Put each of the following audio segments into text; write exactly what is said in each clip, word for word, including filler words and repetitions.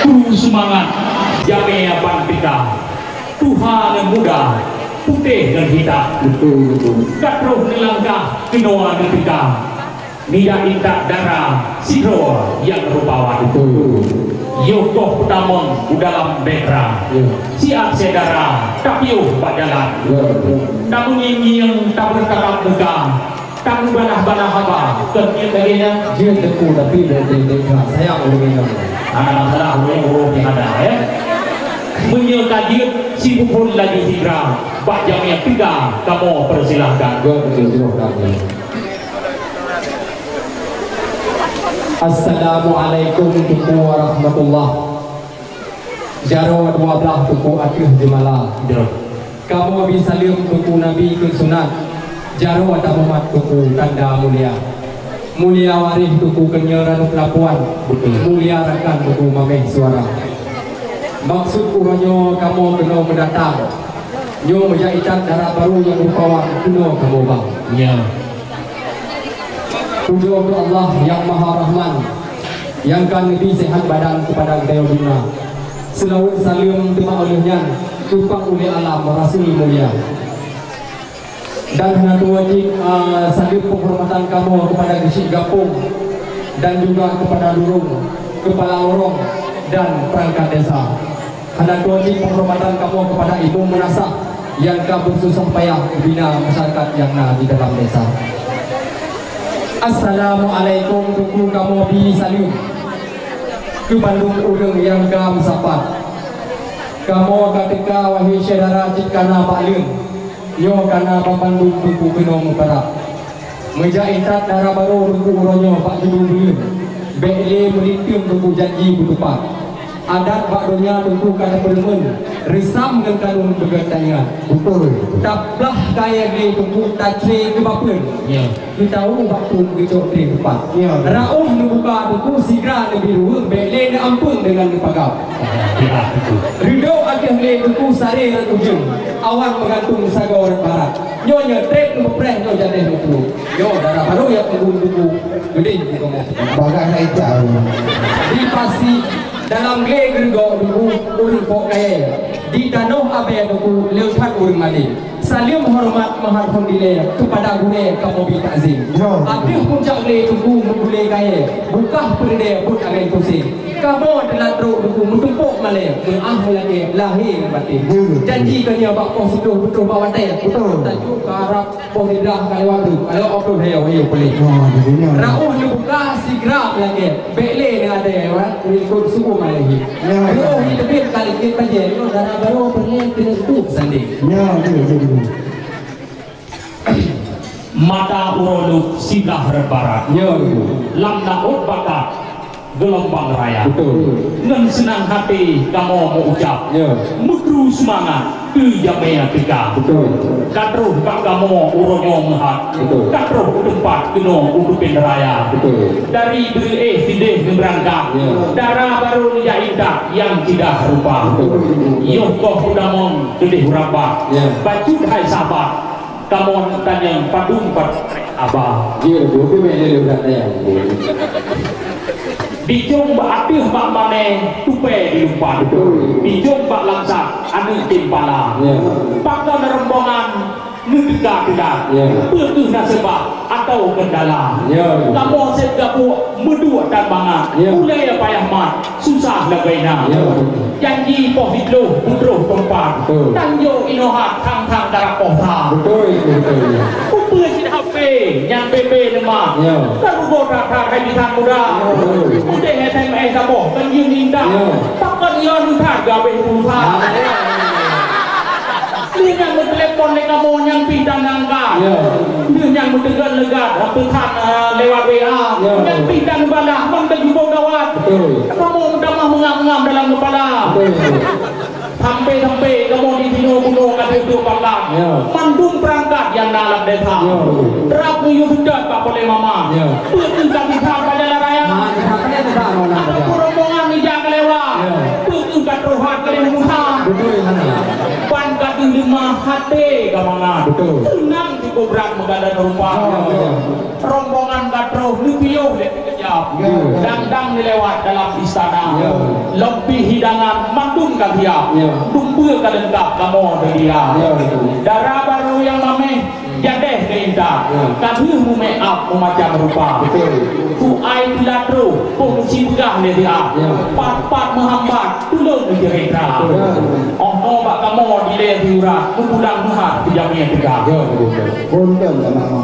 Kru seumangat, jamé ban teuka. Tuha ngon muda, putéh ngon hitam. Betul, betul. Ka troh neulangkah keunoe neuteuka. Nida intat dara sidroe nyang rupawan. Betul. Yoh goh peutamong u dalam bèk rang. Ya. Siat syedara tapiôh bak jalan. Ya, betul. Tameungieng-ngieng, tabeutatap muka. Tamubalah-balah haba, kon jeuet lagèe nyan? Jeuet Teungku, tapi bèk, bèk, bèk sayang ureueng inong. Hana masalah, ureueng, ureueng nyang ada, ya. Meunyoe ka jeuet, siphon laju sigra, bak jamé teuka kamoe peusilahkan. Betul, betul, betul. Assalamualaikum Teungku warahmatullah. Jaroe dua blah Teungku ateueh jeumala. Jaroe. Kamoe bi saleuem Teungku Nabi keu sunat. Jaroe tamumat Teungku tanda mulia. Mulia waréh Teungku keunyoe ranup lapuan. Betul. Mulia rakan Teungku maméh suara. Maksud uroe nyoe kamoe keunoe meudatang. Nyoe meujak intat dara barô nyang rupawan keunoe kamoe ba. Ya. Pujoe keu Allah nyang Maha Rahman, nyang ka neubri seuhat badan keupada geutanyoe dum na. Seulaweuet saleuem teuma óh lheueh nyan teumpang ulèe alam rasul mulia. Dan hana tuwoe cit, a, saleuem peuhormatan kamoe keupada geuchik gampông dan juga keupada lurông, keupala lurông dan peurangkat desa. Hana tuwoe cit peuhormatan kamoe keupada imeum meunasah nyang ka beususah payah bina masyarakat nyang na di dalam desa. Assalamualaikum, Teungku kamoe bi saleuem keu bandum ureueng nyang ka meusapat. Kamoe ka teuka, wahé syedara, cit kana bak leuen. Nyoe kana banmandum Teungku keunoe meukarab. Meujak intat dara barô Teungku uroe nyoe bak judô buleuen. Bèk lé meulinteung Teungku janji beutupat. Adat bak donya Teungku ka tapeudeungon, reusam ngon kanun beugét taingat. Beutôi. Tablah kayèe lé Teungku tacré keu bapeuen. Ya. Geutawu bak phôn geucok trép teupat. Ya. Ra'ôh neubuka Teungku sigra neubi ruweueng, bèk lé neuampeueng deungon neupagat. Ya, betul. Reudôk ateueh lé Teungku saré rot ujeuen, awan meugantung sagoe rot barat. Nyoe, nyoe trép neupeupreh, nyoe jadèh meupuruet. Nyoe dara barô nyang peugum Teungku, geudeh Teungku kamoe. Bagai hai cau. Di pasi dalam glé geurigok Teungku ureueng pok kayèe. Di tanoh abèe Teungku lheueh that ureueng malèe. Saleuem horeumat meuhadhon dilèe keupada gurèe kamoe bi takzim. Ya. Ateueh puncak glé Teungku meugulèe kayèe, bukah peureudèe buet angèn puseng. Kamoe teulat trok Teungku meutumpôk malèe, meu'ah meulakèe lahé ngon batèe. Ya. Janji geutanyoe bak poh siplôh beutôi bak watèe. Betul. Tajuk ka rab poh siblah ka lewat tu, ka lewat poh siplôh, hayo, hayo, boleh. Ya, jadi, ya. Ra'ôh neubuka sigra meulakèe, bèk lé neuadèe, wa, ikot suku malèe. Ya. Reu'ôh jiteubiet ka lé pajèe, nyoe dara barô peureulèe keuneuk tuh sandéng. Ya, betul, betul, betul. Mata uroe lôk siblah rot barat. Ya, betul. Lam laôt bakat geulumbang raya. Betul. Ngon seunang haté kamoe meuucap. Ya. Meukru seumangat keu jamèe teuka. Betul. Ka troh bak kamoe uroe nyoe meuhat. Betul. Ka troh u teumpat keunoe u Tupen Raya. Betul. Dari Beureue sideh neubeurangkat. Ya. Dara barô neujak intat nyang ceudah rupa. Betul. Yoh goh peutamong keudeh u raba. Ya. Bacut hai sahabat. Kamoe tanyong padum pat aba. Jeuet, jeuet, jeuet, jeuet, jeuet, jeuet. Dijong bak ateueh bak manèh, tupè dilumpat. Betul. Dijong bak langsat, aneuk timpala. Ya. Pakon rombongan neuteuka teulat. Ya. Peu kheueh na seubab atawa keundala. Ya. Kamoe seb gabuk meuduek dan mangat. Ya. Ulèe payah mat. Susah lagèe na. Ya. Janji poh siplôh peutrôh teumpat. Betul. Tanjong inoe that thang-thang karab poh sa. Betul, betul, betul. Peue cit hapé nyang bebe leumah. Ya. Tarugoe that-that hai bisan muda. Betul. Udeh S M S saboh kan jeuet intat. Ya. Pakon nyoe that gabeh pulsa. Ya. Lheueh nyan meutelepon lé kamoe nyang pih tan angka. Ya. Lheueh nyan meuteugèt leugat, peusan, eh, lewat W A. Ya. Nyang pih tan balah, mantong jubông gawat. Betul. Kamoe meutamah meungam-ngam dalam keupala. Betul. Sampai-sampai kamoe di sinoe bunoe ka teuh bak lam. Ya. Mandum peurangkat nyang na lam desa. Ya, betul. Rab meuyue seutôt bak polé mama. Ya. Peue kheueh ka sisat bak jalan raya. Nah, sisat bak jalan raya. Ataupun rombongan ija keulewa. Ya. Peue kheueh ka troh hat keu Musa. Betul, hana. Ban ka teuh Até ka mangat. Betul. Teunang cukup brat meugadan rupa. Ya, ya. Rombongan ka troh neupiôh lé keujam. Ya, ya. Dang-dang neulewat dalam istana. Ya. Lom pih hidangan mandum ka siap. Ya. Dumpeue ka leungkap kamoe teudia. Ya, betul. Dara barô nyang mamèh jadèh keu intat. Ya. Ka deuh mumake ap meumacam rupa. Betul. Tuai teulat troh, peue meusipeugah lé siat. Ya. Pat-pat meuhambat, tulông meuceurita. Betul. Óh noe bak kamoe dilèe siurat, meupulang meuhat keu jamèe teuga. Ya, betul, betul. Punten, Kak Mama.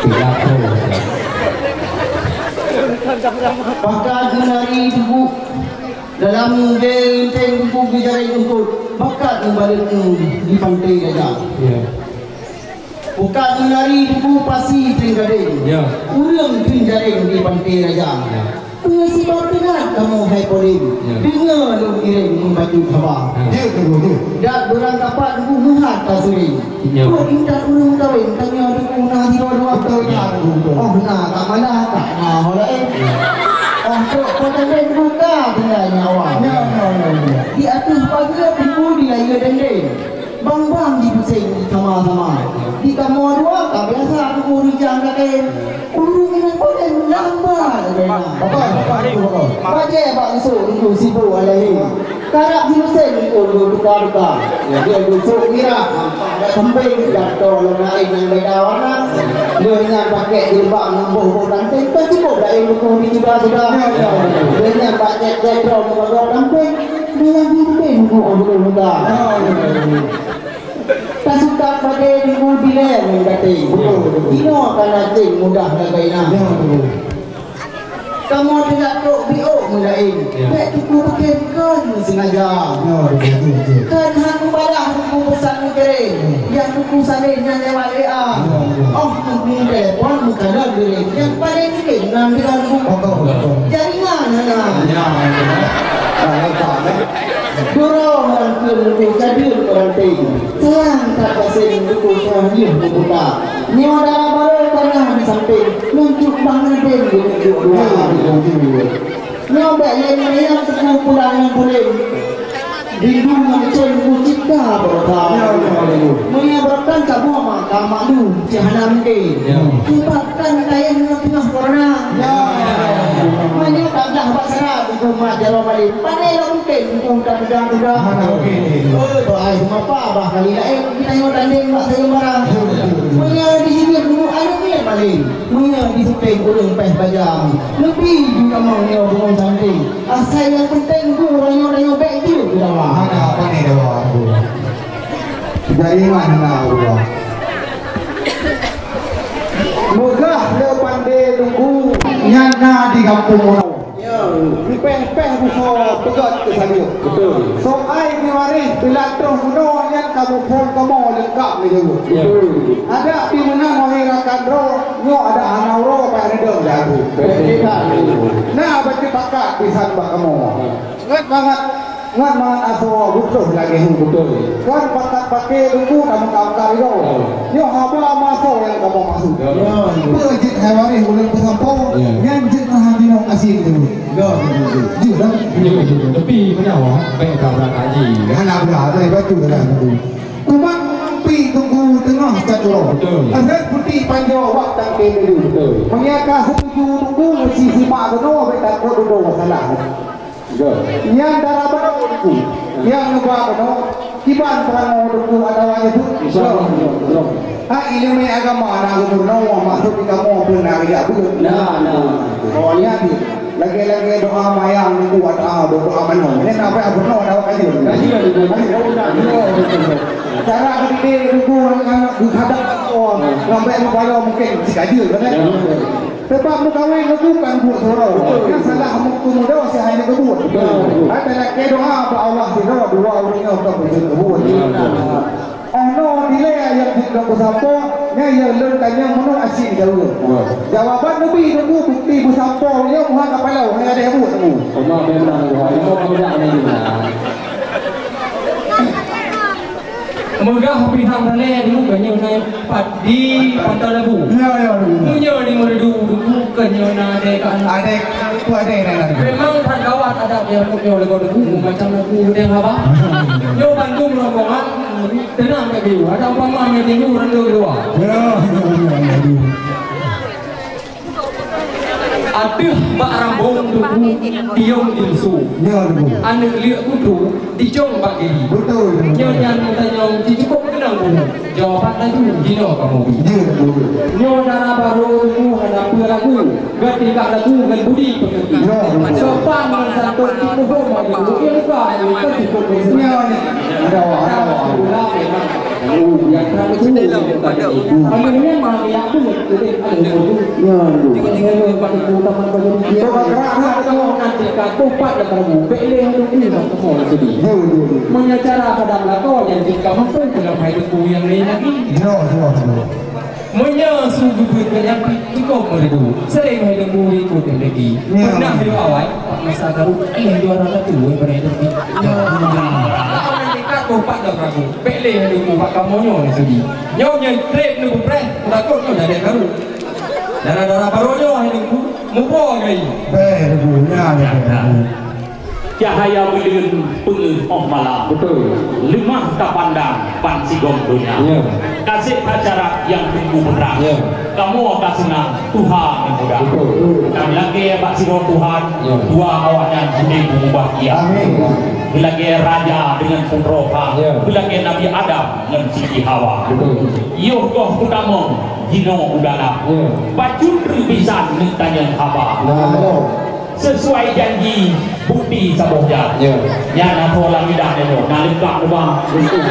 Teulat troh. Pakat meunari teungku, dalam geunteng teungku geujareng eungkôt, pakat meubaleuet di panté raja. Ya. Pakat meunari teungku pasi teuing gadeng. Ya. Ureueng teuing jareng di panté raja. Ya. Peue sabab teulat kamoe hai Polém? Ya. Deungö lôn iréng meubacut haba. Ya. Ya, teungku, ya. Dak beurangkapat teungku meuhat taseuring. Ya. Kok intat ureueng kawén, tanyoe teungku na sidroe dua. Betul, betul. Oh, na, tak malah, tak na ho laén. Ya. Oh, trok peutanggén buka tinggai nyawa. Ya, ya, ya, ya. Di ateueh pageue teungku dilayeue dendeng. Bang-bang jipuseng sama-sama. Di kamoe dua ka biasa teungku rijang kakée. Ureueng inong Polém lambat lagée na. Betul, betul, betul. Bajée bak eusok teungku sibôk alai. Karab jipuseng teungku duka-duka. Dia eusok mirah, sampéng, gato lom laén nyang beda warna. Lheueh nyan pakék jilbab ngon boh-boh ganteng, ka cukup laén teungku di suda-suda. Ya, ya, ya. Lheueh nyan bak cét-cét droe meubagoe gampéng. Dia lagi teungku oh muda. Ya, ya, ya. Tasukat padé teungku dilèe ngon gaténg. Betul, betul. Inoe ka na céng mudah lagée na. Ya, betul. Kamoe teulat trok biôh meulaén. Ya. Bèk teungku pakèe kon sengaja. Ya, betul, betul, betul. Kan han mubalah teungku peusan meukiréng. Ya. Nyang teungku salén nyan lewat W A. Ya, ya. Oh, teungku telepon meukalon diri. Nyang paleng mungken nan di dalam buku. Betul, betul. Jaringan hana. Ya, ya. Ya, ya, ya. Durong rangkeuen teungku cadeue meuranteng. Sayang that gasien teungku ka lheueh meubuta. Nyoe dara barô ka na di sampéng, ngon cut bang Raden geutunjuk dua. Nyoe bèk lé meunan teungku pulang ngon Polém. Rindu ngon cen teungku cit ka beurata. Meunyoe beuratan ka buah maka maklum, cit hana mungken. Ya. Sebab kan kayém nyoe teungoh corona. Ya. Meunyoe tablah bak sara teungku mat jaroe malém, pane lom mungken teungku ka teuga-teuga. Mana mungken. Eh, doai seumapa bah kali laén geutanyoe tandeng bak sayeumbara. Betul, betul, betul. Meunyoe di sini teungku aneuk miet malém, meunyoe di seupeng ureueng péh bajang, leubeh di kamoe nyoe bungong sandeng. Asai nyang penting teungku uroe nyoe tanyoe bèk jeuet keu dawa. Mana pane dawa teungku. Dari mana Allah? Meugah le pandé teungku nyan na di gampông uroe. Ya. Dipéh-péh busoe peugöt keu saleuem. Betul. Soai di waréh teulat troh meunoe nyan ka muphom kamoe leungkap neujaweueb. Ya. Betul. Adak di meunan wahé rakan droe, nyoe adak hana uroe payah neudong jago. Betul. Na bacut bakat bisan bak kamoe. Ngat mangat Ngat mangat asoe bukôh lagée hu. Betul. Kon pakat paké teungku kamoe ka-ka ridho. Ya. Nyoe haba masoe nyang kamoe maksud. Ya. Peue jeuet hai waréh ulôn peusampoe, ya, nyan jeuet meuhan jinoe asin teungku. Ya, betul, betul. Jeuet dah. Ya, betul. Tapi meunyoe bèk ka brat haji. Hana brat, tapi bacut dah teungku. Umat pi teungku teungoh cat uroe. Betul. Asai putik panjoe wak tangke dulu. Betul. Meunyoe ka setuju teungku, meusti simak keunoe bèk takot dudoe salah. Nyan dara barô teungku. Nyang neuba keunoe, kiban peurangoe teungku atawa nyeubeuet. Insya Allah, insya Allah. Ha, ileumèe agama na geumeurunoe, maksud di kamoe pun na geujak beuet. Nah, nah. Oh, nyan. Lagèe-lagèe doa mayang teungku, doa, doa manoe. Nyan na payah peurunoe atawa kajeut. Kajeut, kajeut. Cara keudéh teungku, ngon hadap Allah, ngon bèk meubaroe mungken sikajeut, kan? Ya, betul. Sabab meukawen nyoe bukan buet sidroe. Betul. Nyang salah meukeumudo si hana geubuet. Betul. Hana lakèe doa bak Allah sidroe, dua ureueng nyoe ka beujeuet geubuet. Betul. Oh noe dilèe nyang jeuet lôn peusampoe, nyan nyang lôn tanyong meunoe asin jaweueb. Betul. Jawaban neubi teungku bukti peusampoe nyoe muha kapalo, hana deh buet teungku. Oma memang Tuhan, engkau tidak mendengar. Pihak Malée dulu kan nyoe na pat di Pantai Labu. Ya, ya, ya. Meunyoe di Meureudu dulu kan nyoe na adé ka aneuk. Adé, tu adé na, na. Memang that gawat adat di nyoe lagoe dulu, macam lagu udeng haba. Nyoe bandum rombongan, tenang tak geuyue. Ada umpama nyoe di nyoe ureueng dua. Ya, ya, ya, ya. Ateueh bak rambong teungku tiong di lesu. Ya, betul. Aneuk liek kutu dijong bak gigi. Betul, betul. Nyoe nyan tanyong jicukop keunong buhu. Jawaban laju jinoe kamoe bi. Ya, betul. Nyoe dara barô teungku hana peue lagu. Gét tingkah lagu ngon budi peungeurti. Ya, betul. Sopan ngon santun, tipu horeumat, bukan, bukan cukup. Ya, ya. Ada, ada. Ada. Meunyoe cara kadang lakoe nyang tingka mampu dalam hai teungku nyang laén lagi. Meunyoe su geubeuet nyan pih cukôp meureudu, sering hai teungku ikot lagi. Pernah lewat awai, Pak Masa Garu, eh, juara satu, eh, pada itu. Orang tingkat kompak dah beragu. Bèk lé hai teungku bak kamoe nyoe sudi. Nyoe nyang trép neubeupreh, takot nyoe dah ada baru. Dara-dara barô nyoe hai teungku, mupo gai. Bèk, teungku, nyan, nyan, nyan. Cahaya buleuen peungeuh óh malam. Betul. Leumah tapandang ban sigom donya. Ya. Kaseb that syarat nyang teungku peutrang. Ya. Kamoe ka seunang tuha nyang muda. Betul. Nyang lagèe bak sidroe Tuhan, ya, dua awaknyan udép meubah ia. Amin. Beulagèe raja deungon putroe kha, ya, beulagèe Nabi Adam ngon Siti Hawa. Betul. Yoh goh peutamong jinoe u dalam. Ya. Bacut reubisan neutanyong haba. Nah, betul. Sesuai janji, bukti saboh jam. Ya. Nyan ateueh lam idak nyoe, na leungkap leubang. Betul.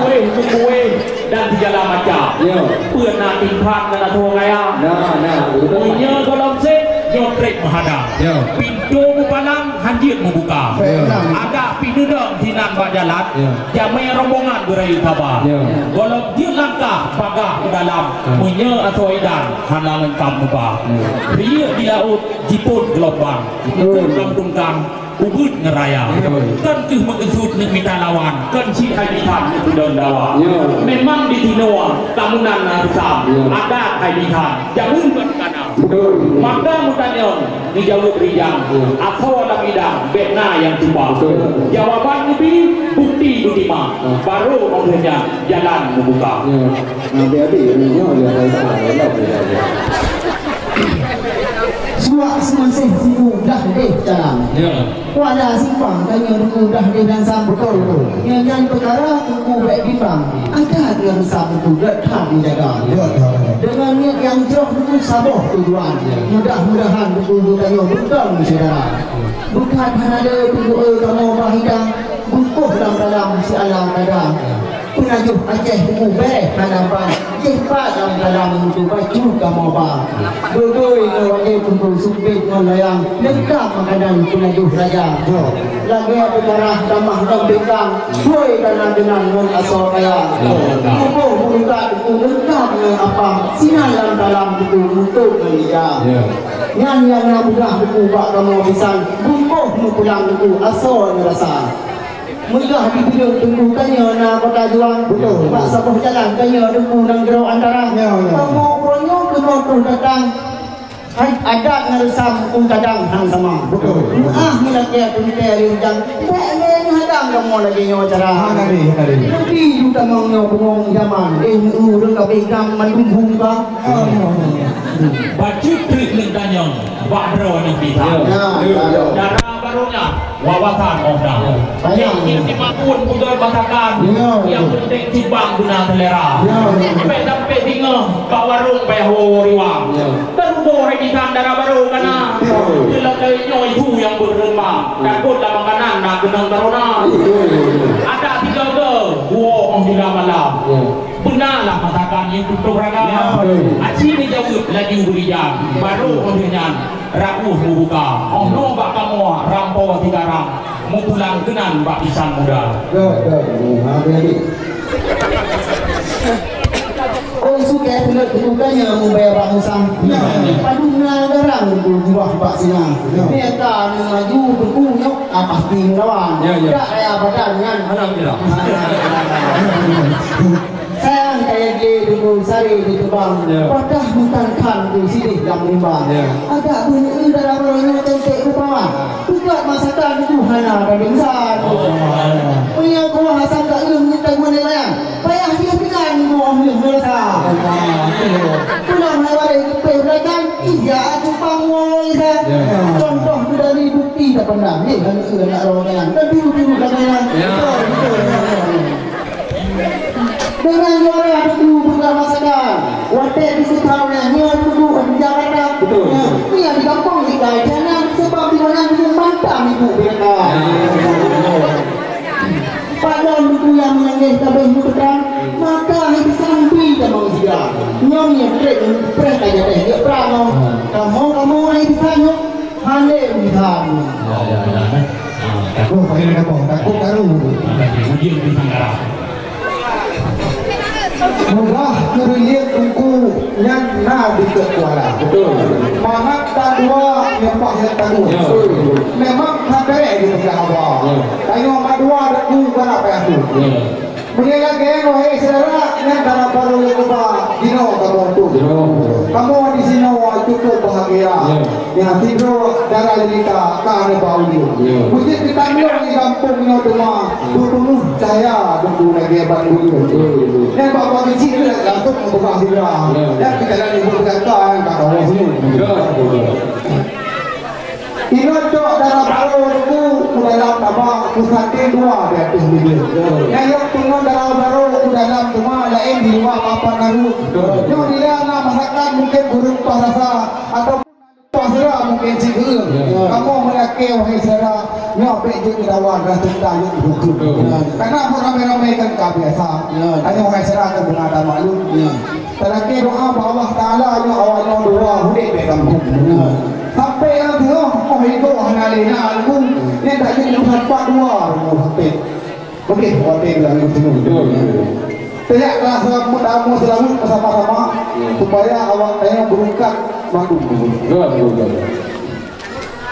Kuéh, kuéh, dan sigala macam. Ya. Peue na timpat ngon ateueh gaya. Nah, nah, betul. Meunyoe gohlom sép, nyoe trép meuhadang. Ya. Pintoe meupalang, hanjeuet meubuka. Ya. Agak pih neudong sinan bak jalan. Ya. Jamé rombongan beurayeuk saba. Ya. Gohlom jeuet langkah bagah u dalam. Ya. Meunyoe asoe idan hana leungkap muba. Ya. Riyeuk di laôt jipôt geulombang. Betul. Ikot lam tungkang, ubeuet ngon raya. Betul. Kon keuh meukeusut neuk mita lawan, kon cit hai bisan neuk peudong dawa. Ya. Memang di sinoe kamoe nan na reusam. Ya. Adat hai bisan, jameun kon kana. Betul. Maka meutanyong, neujaweueb rijang, ya, asoe lam idang, bèk na nyang tupa. Betul. Jawaban neubi, bukti neuterima, ya, barô óh lheueh nyan jalan meubuka. Ya. Nah, adik-adik, ini nyoe dia, dia, dia, dia, dia. Suak seumaséh siku dah deh jalan. Ya. Kuala simpang tanyoe teungku dah deh dan sam. Betul, betul. Nyan, nyan peukara teungku bèk bimbang. Adat ngon reusam teungku gét that dijaga. Ya, ya, ya. Deungon niet nyang jroh teungku saboh tujuan. Ya. Mudah-mudahan teungku geutanyoe beutôi syedara. Beukat hana le teungku, eh, kamoe bah idang. Bungkôh lam dalam siala kada. Ya. Peunajoh Aceh teungku bèk hana ban. Jih pat lam dalam teungku bacut kamoe ba. Beutôi ngon wajéb teungku sumpét ngon layang. Leungkap makanan peunajoh raja. Lagèe peukarah tamah ngon bintang. Hôi kana keunan ngon asoe kaya. Tuboh meureukat teungku leungkap ngon apam. Sinan lam dalam teungku meutot ngon ija. Ya. Nyan nyang na mudah teungku bak kamoe bisan. Bungkôh meupulang teungku asoe ngon rasa. Meugah di Bireuen teungku tanyoe na kota juang. Betul. Bak saboh jalan tanyoe teungku nanggroe antara. Ya, ya. Kamoe uroe nyoe keunoe troh datang. Hai, adat ngon reusam kadang han sama. Betul. Meu'ah meulakèe peumikée riujang. Bèk lé neuhadang kamoe lagèe nyoe cara. Hana lé, hana lé. Leubeh ju tamong nyoe bungong jaman. Eh, ureueng ka pegang mandum bungka. Ya, ya, ya. Bacut treuk neutanyong bak droeneuh bisa. Ya, ya, ya. Dara barô nyan. Wawasan óh na. Ya. Nyang cit lima thôn peugöt masakan. Ya. Nyang penting cibang guna selera. Ya. Sampai-sampai singoh bak warong payah woe riwang. Ya. Teuruboh hai bisan dara barô kana. Ya. Dilakèe nyoe su nyang beureuma. Takot lam makanan na keunong corona. Ya. Ada tiga ke, dua óh gula malam. Ya. Beuna lah masakan nyang tutoh raga. Ya, betul. Aci neujaweueb laju beurijang. Barô óh lheueh nyan, rauh meubuka. Óh noe bak kamoe rampo sikarang, meupulang keunan bak bisan muda. Ya, ya. Ha, jadi. Oh, sukée teungeut bukannya membayar bak musang. Ya. Padum na garang buah bak sinang. Ya. Mereka maju teungku nyok atas Meulawan. Ya, ya. Dak kaya badan nyan. Alhamdulillah. Sayang kaya glé deungon saré di teubang. Ya. Padah meukan khan sidéh lam limbang. Ya. Agak beuneueh dalam roh nyoe teuntèe rupa. Peugah masakan Teungku hana tabengsan. Oh. Meunyoe geuh asam ka ureueng nyoe tagun layang. Payah jih tekan boh lheueh meurasa. Pulang hai waréh geupéh beulatang, ija cupang woi sa. Ya. Contoh tu dari bukti tapandang. Ni kan tu anak orang kan. Kan biru-biru kan ya. Ya. Betul, betul, betul. Dengan juara tu bukan masakan. Watèe di Sutara nyoe tu di Jakarta. Betul. Ya. Ni yang di kampung di Kajangan sebab di mana tu mantap ibu mereka. Ya. Padahai meunyoe nyang meunangéh ka abéh meuteuka, maka hai bisan bri tamong sigra. Nyoe nyang trép preh ka jadeh jeuet prang nyoe. Kamoe, kamoe hai bisan nyoe, hana bisan. Ya, ya, ya. Ah, takut pakai kampung, takut karu. Ujian di Sangkara. Mudah keureuliek Teungku nyan na di Kuala. Betul. Mangat tan dua, nyoe pah nyang tan dua. Ya. Memang hana di peugah haba. Ya. Tanyoe mandua deungon kana payah tu. Ya. Meunyoe lagèe nyoe, hai syedara, nyan dara barô nyang keuba, jinoe kamoe tu. Jinoe. Kamoe di sinoe cukup bahagia. Ya. Nyan sidroe dara jeunita ka neuba ujeuen. Ya. Beujeuet geutanyoe di gampông nyoe teuma, ya, beupeungeuh cahya deungon lagèe ban ujeuen. Ya, ya, ya. Nyan bak pageucik langsung meupeugah sidroe. Ya. Nyan kita nak nyebut kata nyang ka kawa sini. Ya, ya. Inoe cok dara barô Teungku u dalam taba, peusaté dua di ateueh meja. Nyan lôn teungoh dara barô u dalam teuma laén di luwa papan narok. Nyoe bila na masyarakat mungken ureueng paih rasa atau paih sira mungken sigeue. Kamoe meulakèe wahai syedara, nyoe bèk jeuet dilawan rasa teuta jeuet dihuköm. Karena meurame-rame kan ka biasa. Hanya wahai syedara kan beuna tamaklum. Talakèe doa bak Allah Taala nyoe awaknyoe dua udép bak gampông. Sampai nyang teuh, oh, igoe hana lé na lagu. Nyan tak jeuet nyoe sapat dua rumoh sampai. Okey, watèe bilang beutôi. Tajak rasa meudamu seulaweuet bersama-sama supaya awak tanyoe beureukat mandum. Betul, betul, betul.